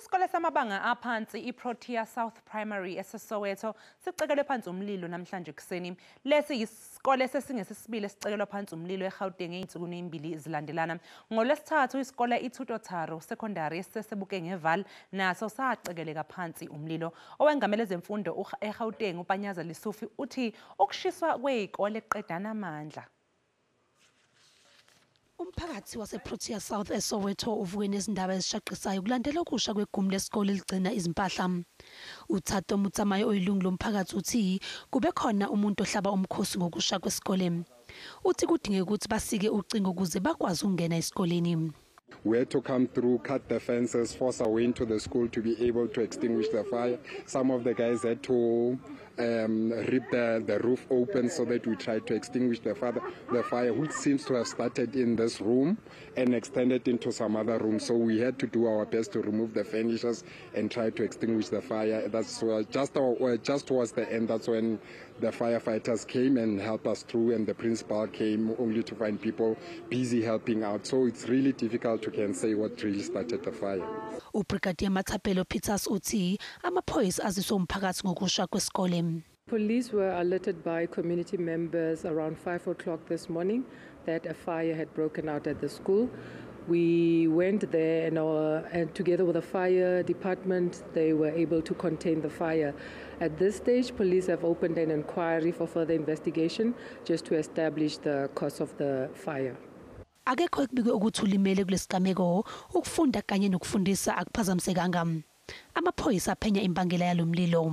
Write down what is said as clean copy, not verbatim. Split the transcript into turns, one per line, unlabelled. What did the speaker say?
Isikole samabanga aphansi iProtea South Primary eseSoweto sicekelwe phansi umlilo namhlanje ekuseni. Lesi yisikole sesingesesibili esicekelwa phansi umlilo eGauteng ezinsukwini ezimbili zilandelana. NgoLwesithathu isikole iThuto Tharo Secondary esiseSebokeng eVaal naso sacekeleka phansi umlilo. Owengamele ezemfundo eGauteng uPanyaza Lesufi uthi ukushiswa kwezikole kuqedana amandla.
Umphakathi waseProtea South eSoweto uvuke nezindaba ezishaqisayo kulandela ukusha kwegumbi lesikole eligcina izimpahla. UThato Mutsamayo oyilungu lomphakathi uthi kube khona umuntu ohlaba umkhosi ngokusha kwesikole. Uthi kudingeka ukuthi basike ucingo ukuze bakwazi ukungena esikoleni.
We had to come through, cut the fences, force our way into the school to be able to extinguish the fire. Some of the guys had to rip the roof open so that we tried to extinguish the fire, which seems to have started in this room and extended into some other rooms. So we had to do our best to remove the furnitures and try to extinguish the fire. That's just towards the end. That's when the firefighters came and helped us through, and the principal came only to find people busy helping out. So it's really difficult to can say what really started the fire.
UBrigadier Mathapelo Peters uthi amaphoyisa aziswe umphakathi ngokusha kwesikole.
Police were alerted by community members around 5 o'clock this morning that a fire had broken out at the school. We went there and together with the fire department, they were able to contain the fire. At this stage, police have opened an inquiry for further investigation just to establish the cause of the fire.
Akekho ekubikwe ukuthi ulimele kulesigameko, ukufunda kanye nokufundisa akuphazamisekanga. Amaphoyisa aphenya imbangela yalomlilo.